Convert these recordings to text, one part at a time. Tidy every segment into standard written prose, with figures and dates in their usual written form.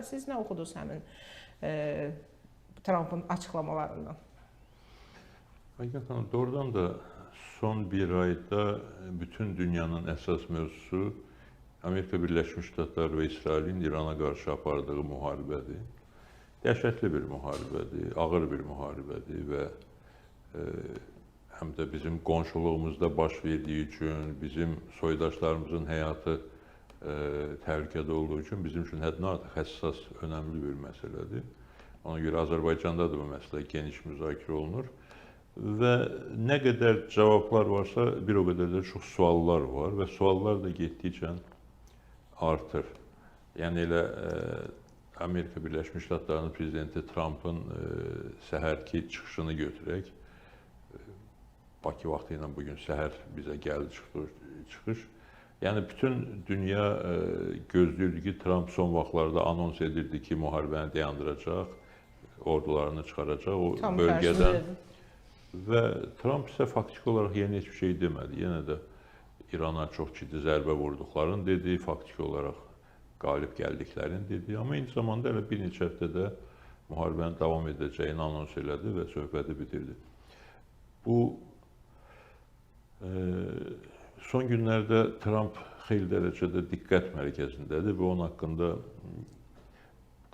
Siz nə oxudunuz həmin Trumpın açıqlamalarından? Aygün xanım, doğrudan da son bir ayda bütün dünyanın əsas mövzusu Amerika Birləşmiş Ştatları və İsrailin İrana qarşı apardığı müharibədir. Dəhşətli bir müharibədir, ağır bir müharibədir və həm də bizim qonşuluğumuzda baş verdiyi üçün, bizim soydaşlarımızın həyatı təhlükədə olduğu üçün bizim üçün həddindən artıq həssas, önəmli bir məsələdir. Ona görə Azərbaycanda da bu məsələ geniş müzakirə olunur. Və nə qədər cavablar varsa, bir o qədər də çox suallar var və suallar da getdikcə artır. Yəni elə Amerika Birləşmiş Ştatlarının prezidenti Trumpın səhərki çıxışını götürək. Bakı vaxtı ilə bugün səhər bizə gəldi, çıxdı çıxış. Yəni bütün dünya gözləyirdi ki, Trump son vaxtlarda anons edirdi ki, müharibəni dayandıracaq, ordularını çıxaracaq o tam bölgədən. Tərsini. Və Trump isə faktiki olaraq yeni heç bir şey demədi. Yenə də İrana çox ciddi zərbə vurduqlarını dedi, faktiki olaraq qalib gəldiklərini dedi. Amma eyni zamanda elə bir neçə həftədə müharibənin davam edəcəyini anons elədi və söhbəti bitirdi. Bu son günlərdə Trump xeyli dərəcədə diqqət mərkəzindədir və onun haqqında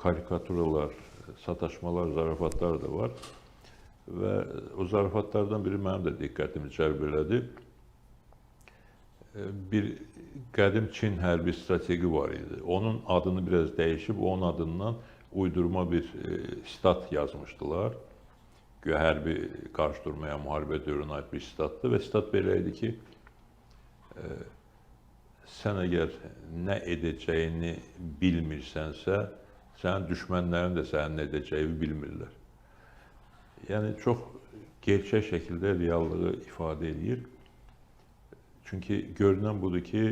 karikaturalar, sataşmalar, zarafatlar da var. Və o zarafatlardan biri mənim də diqqətimi cəlb elədi. Bir qədim Çin hərbi strategi var idi. Onun adını biraz dəyişib, onun adından uydurma bir stat yazmışdılar. Güya hərbi qarşıdurmaya, müharibə dövrünə aid bir statdır və stat belə idi ki, sən əgər nə edəcəyini bilmirsənsə, sənin düşmənlərin də sənin nə edəcəyini bilmirlər. Yəni çox gerçək şəkildə reallığı ifadə eləyir. Çünki görünən budur ki,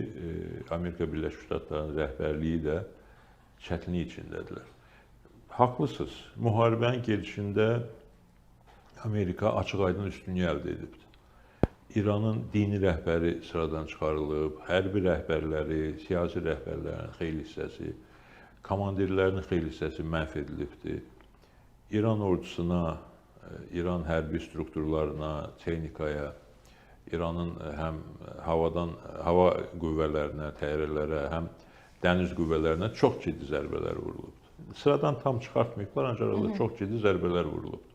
Amerika Birləşmiş Ştatlarının rəhbərliyi də çətinlik içindədirlər. Haqlısınız. Müharibənin gedişində Amerika açıq-aydın üstünlük əldə edibdir. İranın dini rəhbəri sıradan çıxarılıb, hərbi rəhbərləri, siyasi rəhbərlərin xeyli hissəsi, komandirlərinin xeyli hissəsi məhv edilibdir. İran ordusuna, İran hərbi strukturlarına, texnikaya, İranın həm havadan hava qüvvələrinə, təyyarələrə, həm dəniz qüvvələrinə çox ciddi zərbələr vurulubdur. Sıradan tam çıxartmayıblar, ancaq orada çox ciddi zərbələr vurulubdur.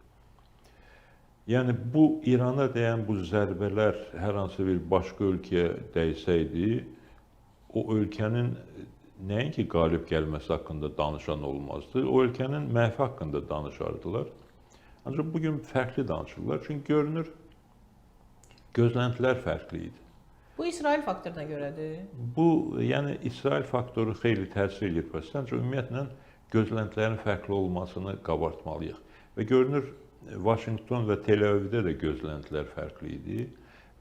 Yəni bu İrana dəyən bu zərbələr hər hansı bir başqa ölkəyə dəysəydi, o ölkənin nəinki qalib gəlməsi haqqında danışan olmazdı, o ölkənin məhvi haqqında danışardılar. Ancaq bugün fərqli danışırlar, çünki görünür gözləntilər fərqli idi. Bu İsrail faktoruna görədir. Bu, yəni İsrail faktoru xeyli təsir eləyir prosesə, ancaq ümumiyyətlə gözləntilərin fərqli olmasını qabartmalıyıq. Və görünür Vaşinqton və Tel-Əvivdə də gözləntilər fərqli idi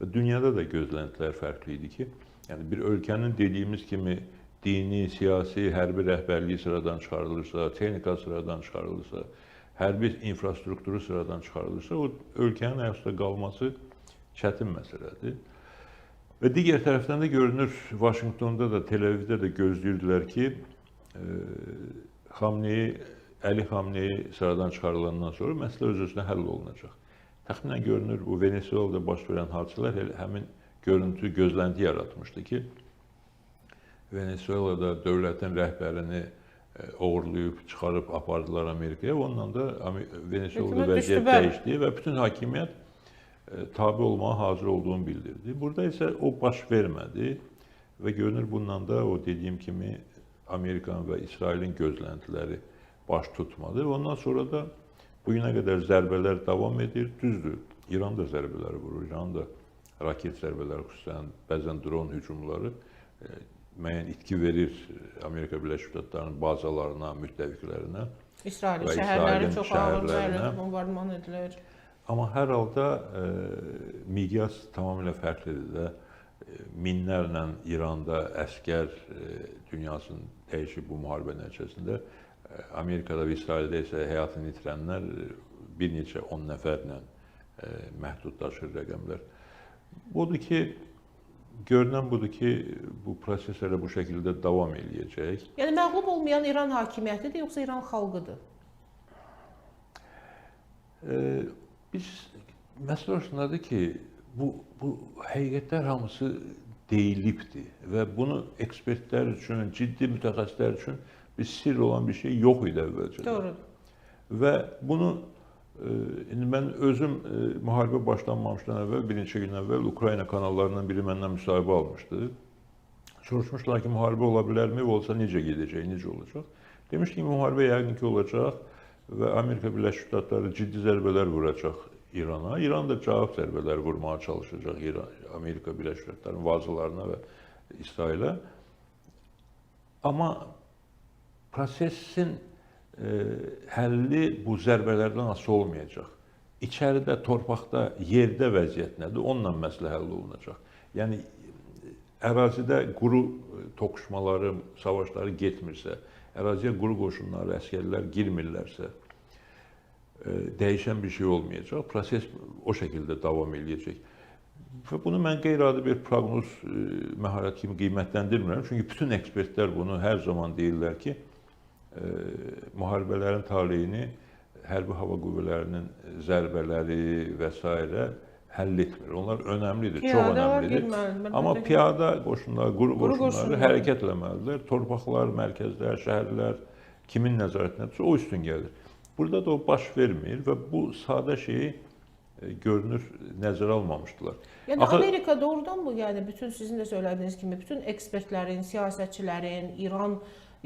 və dünyada da gözləntilər fərqli idi ki, yəni bir ölkənin dediyimiz kimi dini, siyasi, hərbi rəhbərliyi sıradan çıxarılırsa, texnika sıradan çıxarılırsa, hərbi infrastrukturu sıradan çıxarılırsa, o ölkənin ayaq üstə qalması çətin məsələdir. Və digər tərəfdən də görünür, Vaşinqtonda da, Tel-Əvivdə də gözləyirdilər ki, Xamneyi, Əli Xamneyi sıradan çıxarılandan sonra məsələ öz-özünə həll olunacaq. Təxminən görünür, bu Venezuelada baş verən hadisələr elə həmin görüntü, gözlənti yaratmışdı ki, Venezuelada dövlətin rəhbərini oğurlayıb, çıxarıb apardılar Amerikaya. Onunla da Venezuelada Hökumət düşdü, vəziyyət bəli. dəyişdi və bütün hakimiyyət tabe olmağa hazır olduğunu bildirdi. Burada isə o baş vermədi və görünür bununla da o dediyim kimi Amerikanın və İsrailin gözləntiləri baş tutmadı. Və ondan sonra da bugünə qədər zərbələr davam edir. Düzdür, İran da zərbələri vurur. İran da raket zərbələri, xüsusən bəzən dron hücumları müəyyən itki verir Amerika Birləşmiş Ştatlarının bazalarına, müttəfiqlərinə. İsrailin Və şəhərləri İsrailin çox ağır şəhərlərinə. zərbələ bombardman edilir. Amma hər halda miqyas tamamilə fərqlidir də. Minlərlə İranda əskər dünyasını dəyişib bu müharibə nəticəsində. Amerikada və İsraildə isə həyatını itirənlər bir neçə 10 nəfərlə məhdudlaşır rəqəmlər. Budur ki, Görünən budur ki, bu proses elə bu şəkildə davam eləyəcək. Yəni məğlub olmayan İran hakimiyyətidir, yoxsa İran xalqıdır? Biz məsələ orasındadır ki, bu həqiqətlər hamısı deyilibdir və bunu ekspertlər üçün, ciddi mütəxəssislər üçün bir sirr olan bir şey yox idi əvvəlcədən. Doğrudur. Və bunu indi mən özüm müharibə başlanmamışdan əvvəl, bir neçə gün əvvəl Ukrayna kanallarından biri məndən müsahibə almışdı. Soruşmuşlar ki, müharibə ola bilərmi, olsa necə gedəcək, necə olacaq? Demiş ki, müharibə yəqin ki olacaq və Amerika Birləşmiş Ştatları ciddi zərbələr vuracaq İrana. İran da cavab zərbələri vurmağa çalışacaq Amerika Birləşmiş Ştatlarının vazalarına və İsrailə. Amma prosesin həlli bu zərbələrdən asılı olmayacaq. İçəridə, torpaqda, yerdə vəziyyət nədir? Onunla məsələ həll olunacaq. Yəni, ərazidə quru toqquşmaları, savaşları getmirsə, əraziyə quru qoşunları, əsgərlər girmirlərsə, dəyişən bir şey olmayacaq. Proses o şəkildə davam eləyəcək. Və bunu mən qeyri-adi bir proqnoz məharət kimi qiymətləndirmirəm. Çünki bütün ekspertlər bunu hər zaman deyirlər ki, müharibələrin taleyini hərbi hava qüvvələrinin zərbələri və s. həll etmir. Onlar önəmlidir, çox önəmlidir. Amma piyada qoşunları, quru qoşunları hərəkət eləməlidirlər. Torpaqlar, mərkəzlər, şəhərlər kimin nəzarətindədirsə o üstün gəlir. Burada da o baş vermir və bu sadə şeyi görünür nəzərə almamışdılar. Yəni axı, Amerika doğrudan bu, yəni bütün sizin də söylədiyiniz kimi bütün ekspertlərin, siyasətçilərin,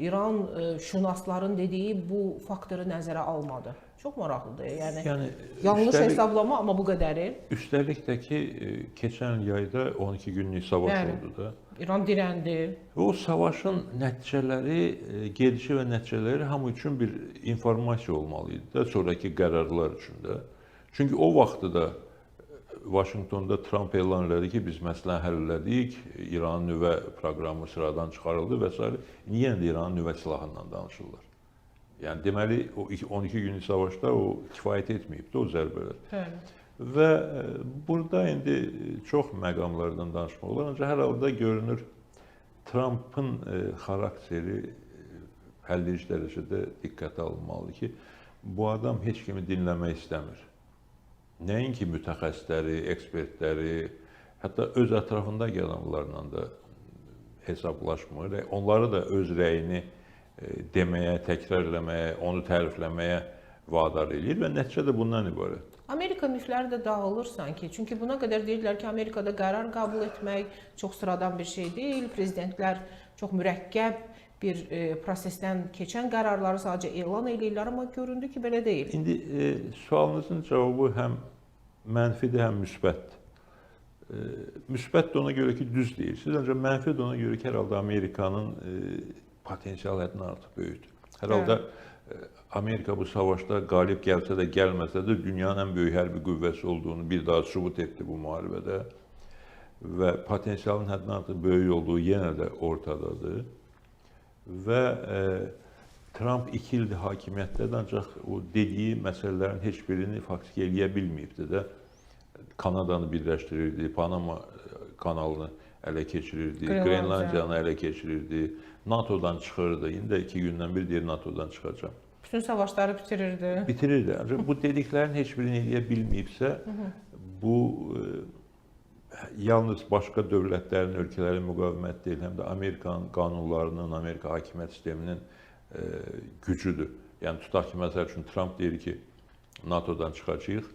İran şünasların dediyi bu faktoru nəzərə almadı. Çox maraqlıdır. Yəni yanlış hesablama, amma bu qədəri. Üstəlik də ki, keçən yayda 12 günlük savaş oldu da. İran dirəndi. Və o savaşın nəticələri, gedişi və nəticələri hamı üçün bir informasiya olmalı idi da, sonraki qərarlar üçün də. Çünki o vaxtı da Vaşinqtonda Tramp elan elədi ki, biz məsələni həll elədik, İranın nüvə proqramı sıradan çıxarıldı və s. Yenə də İranın nüvə silahından danışırlar. Yəni, deməli, o 12 günlük savaşda o kifayət etməyibdi o zərbələr. Bəli. Və burada indi çox məqamlardan danışmaq olar, ancaq hər halda görünür Trampın xarakteri həlledici dərəcədə diqqətə alınmalıdır ki, bu adam heç kimi dinləmək istəmir. Nəinki mütəxəssisləri, ekspertləri, hətta öz ətrafındakı adamlarla da hesablaşmır. Onları da öz rəyini deməyə, təkrar eləməyə, onu tərifləməyə vadar eləyir və nəticə də bundan ibarətdir. Amerika mifləri də dağılır sanki. Çünki buna qədər deyirlər ki, Amerikada qərar qəbul etmək çox sıradan bir şey deyil. Prezidentlər çox mürəkkəb bir prosesdən keçən qərarları sadəcə elan eləyirlər, amma göründü ki, belə deyil. İndi sualınızın cavabı həm mənfidir, həm müsbətdir. Müsbət də ona görə ki, düz deyirsiniz, ancaq mənfi də ona görə ki, hər halda Amerikanın potensial həddindən artıq böyükdür. Hər halda Amerika bu savaşda qalib gəlsə də, gəlməsə də dünyanın ən böyük hərbi qüvvəsi olduğunu bir daha sübut etdi bu müharibədə və potensialın həddindən artıq böyük olduğu yenə də ortadadır. Və Tramp 2 ildir hakimiyyətdədir, ancaq o dediyi məsələlərin heç birini faktiki eləyə bilməyibdi də. Kanadanı birləşdirirdi, Panama kanalını ələ keçirirdi, Qrenlandiyanı ələ keçirirdi, NATO-dan çıxırdı. İndi də 2 gündən bir deyir NATO-dan çıxacam. Bütün savaşları bitirirdi. Bitirirdi. Ancaq bu dediklərin heç birini eləyə bilməyibsə, bu yalnız başqa dövlətlərin, ölkələrin müqaviməti deyil, həm də Amerikanın qanunlarının, Amerika hakimiyyət sisteminin gücüdür. Yəni, tutaq ki, məsəl üçün, Tramp deyir ki, NATO-dan çıxacağıq.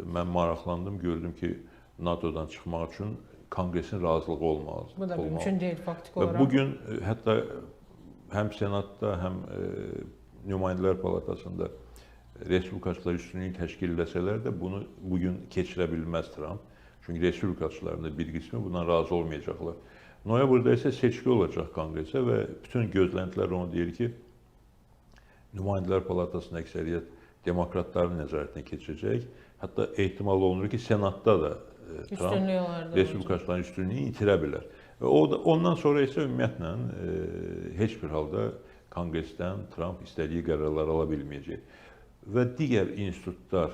Mən maraqlandım, gördüm ki, NATO-dan çıxmaq üçün Konqresin razılığı olmalıdır. Bu da mümkün deyil faktiki olaraq. Bugün hətta həm Senatda, həm Nümayəndələr Palatasında respublikaçılar üstünlüyü təşkil eləsələr də bunu bugün keçirə bilməz Tramp. Çünki respublikaçıların da bir qismi bundan razı olmayacaqlar. Noyabrda isə seçki olacaq Konqresə və bütün gözləntilər onu deyir ki, Nümayəndələr Palatasının əksəriyyət demokratların nəzarətinə keçəcək. Hətta ehtimal olunur ki, Senatda da Tramp respublikaçıların üstünlüyünü itirə bilər. Və ondan sonra isə ümumiyyətlə heç bir halda Konqresdən Tramp istədiyi qərarları ala bilməyəcək. Və digər institutlar,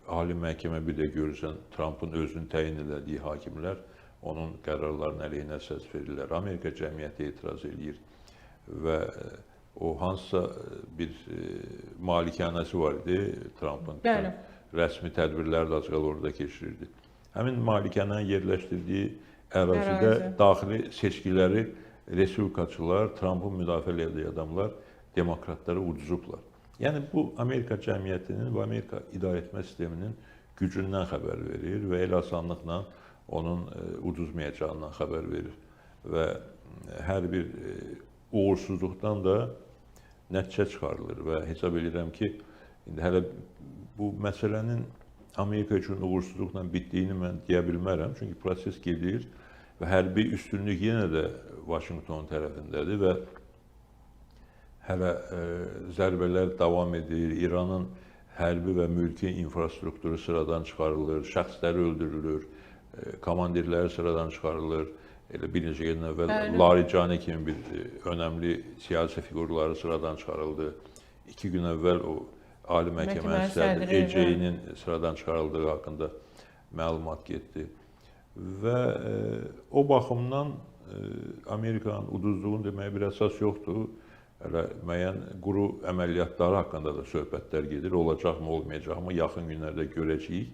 Ali Məhkəmə bir də görürsən, Trampın özünü təyin elədiyi hakimlər onun qərarlarının əleyhinə səs verirlər. Amerika cəmiyyəti etiraz eləyir və o hansısa bir malikanəsi var idi Trampın. Bəli. Rəsmi tədbirləri də az qala orada keçirirdi. Həmin malikanənin yerləşdirdiyi ərazidə daxili seçkiləri respublikaçılar, Trampın müdafiə elədiyi adamlar demokratları uduzublar. Yəni bu Amerika cəmiyyətinin və Amerika idarəetmə sisteminin gücündən xəbər verir və elə asanlıqla onun uduzmayacağından xəbər verir. Və hər bir uğursuzluqdan da nəticə çıxarılır və hesab edirəm ki, indi hələ bu məsələnin Amerika üçün uğursuzluqla bitdiyini mən deyə bilmərəm. Çünki proses gedir və hərbi üstünlük yenə də Vaşinqtonun tərəfindədir və hələ zərbələr davam edir. İranın hərbi və mülki infrastrukturu sıradan çıxarılır, şəxsləri öldürülür, komandirləri sıradan çıxarılır. Elə bir neçə gün əvvəl Laricani kimi bir önəmli siyasi fiqurları sıradan çıxarıldı. 2 gün əvvəl o Ali Məhkəmənin sədri Eceyinin sıradan çıxarıldığı haqqında məlumat getdi. Və o baxımdan Amerikanın uduzduğunu deməyə bir əsas yoxdur. Hələ müəyyən quru əməliyyatları haqqında da söhbətlər gedir. Olacaqmı, olmayacaqmı, yaxın günlərdə görəcəyik.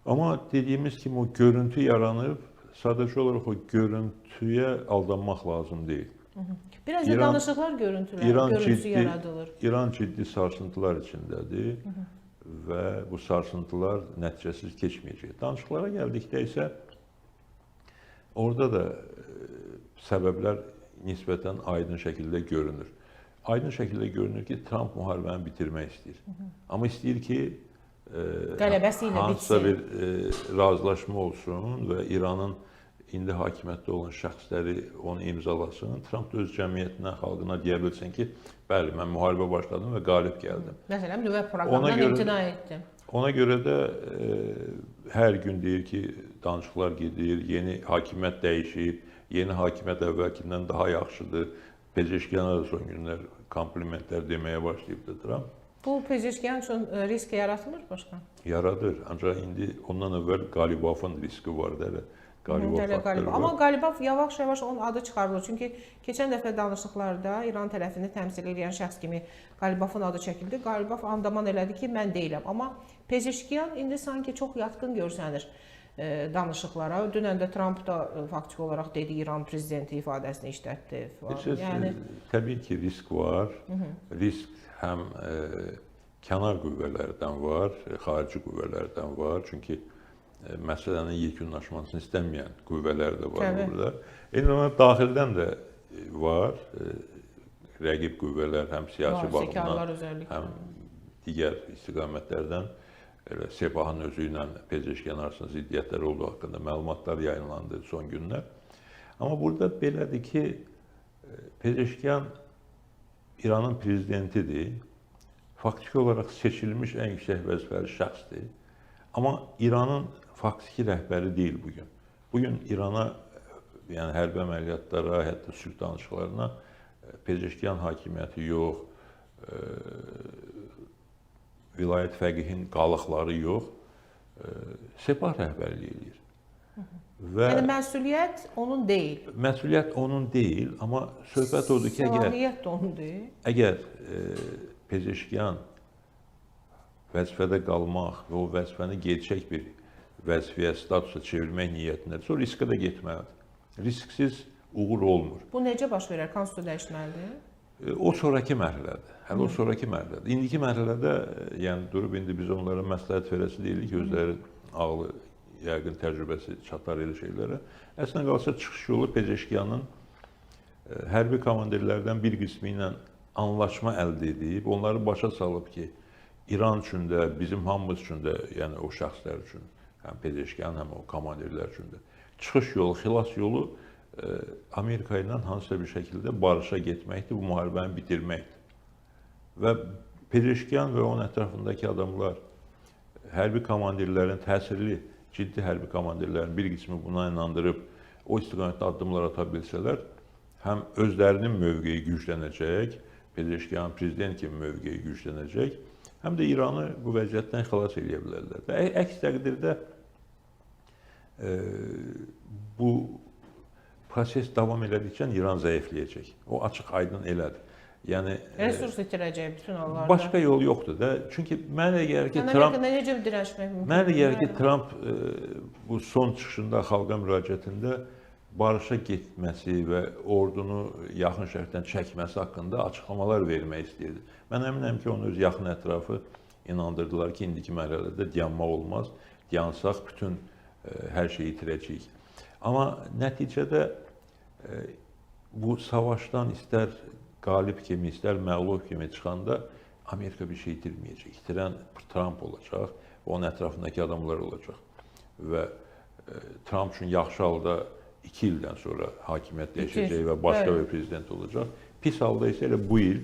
Amma dediyimiz kimi o görüntü yaranıb, sadəcə olaraq o görüntüyə aldanmaq lazım deyil. Biraz da danışıqlar görüntüsü yaradılır. İran ciddi sarsıntılar içindədir və bu sarsıntılar nəticəsiz keçməyəcək. Danışıqlara gəldikdə isə orada da səbəblər nisbətən aydın şəkildə görünür. Aydın şəkildə görünür ki, Tramp müharibəni bitirmək istəyir. Amma istəyir ki, qələbəsi ilə hansısa bir razılaşma olsun və İranın indi hakimiyyətdə olan şəxsləri onu imzalasın. Tramp da öz cəmiyyətinə, xalqına deyə bilsin ki, bəli, mən müharibə başladım və qalib gəldim. Məsələn, nüvə proqramından imtina etdim. Ona görə də hər gün deyir ki, danışıqlar gedir, yeni hakimiyyət dəyişib, yeni hakimiyyət əvvəlkindən daha yaxşıdır. Pezeşkiyana da son günlər komplimentlər deməyə başlayıbdı Tramp. Bu Pezeşkiyan üçün risk yaratmır başqa? Yaradır. Ancaq indi ondan əvvəl Qalibafın riski vardı hələ. Qalibaf faktoru var. Amma Qalibaf yavaş-yavaş onun adı çıxarılır. Çünki keçən dəfə danışıqlarda İran tərəfini təmsil edən şəxs kimi Qalibafın adı çəkildi. Qalibaf andaman elədi ki, mən deyiləm. Amma Pezeşkiyan indi sanki çox yatqın görsənir danışıqlara. Dünən də Tramp da faktiki olaraq dedi, İran prezidenti ifadəsini işlətdi. Yəni təbii ki, risk var. Risk həm kənar qüvvələrdən var, xarici qüvvələrdən var. Çünki məsələnin yekunlaşmasını istəməyən qüvvələr də var burada. Eyni zamanda daxildən də var. Rəqib qüvvələr həm siyasi baxımdan, həm digər istiqamətlərdən. Elə Sepahın özü ilə Pezeşkiyan arasında ziddiyyətlər olduğu haqqında məlumatlar yayınlandı son günlər. Amma burada belədir ki, Pezeşkiyan İranın prezidentidir. Faktiki olaraq seçilmiş ən yüksək vəzifəli şəxsdir. Amma İranın faktiki rəhbəri deyil bugün. Bugün İrana, yəni hərbi əməliyyatlara, hətta sülh danışıqlarına Pezeşkiyan hakimiyyəti yox, vilayət fəqihin qalıqları yox, Sepah rəhbərliyi eləyir. Və yəni məsuliyyət onun deyil. Məsuliyyət onun deyil, amma söhbət odur ki, səlahiyyət də onun deyil. Əgər Pezeşkiyan vəzifədə qalmaq və o vəzifəni gerçək bir vəzifəyə, statusa çevirmək niyyətindədirsə, o riskə də getməlidir. Risksiz uğur olmur. Bu necə baş verər? Konstitusiya dəyişməlidir? O sonraki mərhələdir. Hələ o sonraki mərhələdir. İndiki mərhələdə, yəni durub indi biz onlara məsləhət verəsi deyilik ki, özləri ağlı, yəqin təcrübəsi çatar elə şeylərə. Əslində qalsa çıxış yolu Pezeşkiyanın hərbi komandirlərdən bir qismi ilə anlaşma əldə edib, onları başa salıb ki, İran üçün də, bizim hamımız üçün də, yəni o şəxslər üçün, həm Pezeşkiyan, həm o komandirlər üçün də çıxış yolu, xilas yolu Amerika ilə hansısa bir şəkildə barışa getməkdir, bu müharibəni bitirməkdir. Və Pezeşkiyan və onun ətrafındakı adamlar, hərbi komandirlərin təsirli, ciddi hərbi komandirlərin bir qismi buna inandırıb o istiqamətdə addımlar ata bilsələr, həm özlərinin mövqeyi güclənəcək, Pezeşkiyanın prezident kimi mövqeyi güclənəcək, həm də İranı bu vəziyyətdən xilas eləyə bilərlər. Və əks təqdirdə Bu proses davam elədikcə İran zəifləyəcək. O açıq aydın elədir. Yəni resurs itirəcək bütün hallarda. Başqa yol yoxdur da. Çünki mənə elə gəlir ki, Yəni Tramp Amerikada necə dirənişmək mümkündür? Mənə elə gəlir ki, Tramp bu son çıxışında xalqa müraciətində barışa getməsi və ordunu Yaxın Şərqdən çəkməsi haqqında açıqlamalar vermək istəyirdi. Mən əminəm ki, onu öz yaxın ətrafı inandırdılar ki, indiki mərhələdə dayanmaq olmaz. Dayansaq bütün hər şeyi itirəcəyik. Amma nəticədə bu savaşdan istər qalib kimi, istər məğlub kimi çıxanda Amerika bir şey itirməyəcək. İtirən Tramp olacaq və onun ətrafındakı adamlar olacaq. Və Tramp üçün yaxşı halda 2 ildən sonra hakimiyyət dəyişəcək və başqa Bəli. bir prezident olacaq. Pis halda isə elə bu il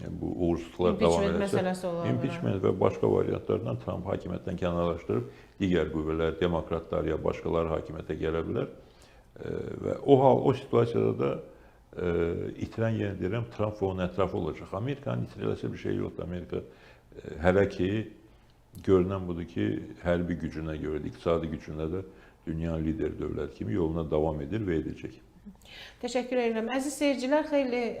bu uğursuzluqlar davam Impeachment eləsə, məsələsi ola bilər. impeachment və başqa variantlardan Tramp hakimiyyətdən kənarlaşdırıb digər qüvvələr, demokratlar ya başqaları hakimiyyətə gələ bilər. Və o hal, o situasiyada da itirən, yenə deyirəm, Tramp və onun ətrafı olacaq. Amerikanın itiriləsi bir şey yoxdur. Amerika hələ ki görünən budur ki, hərbi gücünə görə də, iqtisadi gücünə də dünyanın lider dövləti kimi yoluna davam edir və edəcək. Təşəkkür edirəm. Əziz seyircilər, xeyli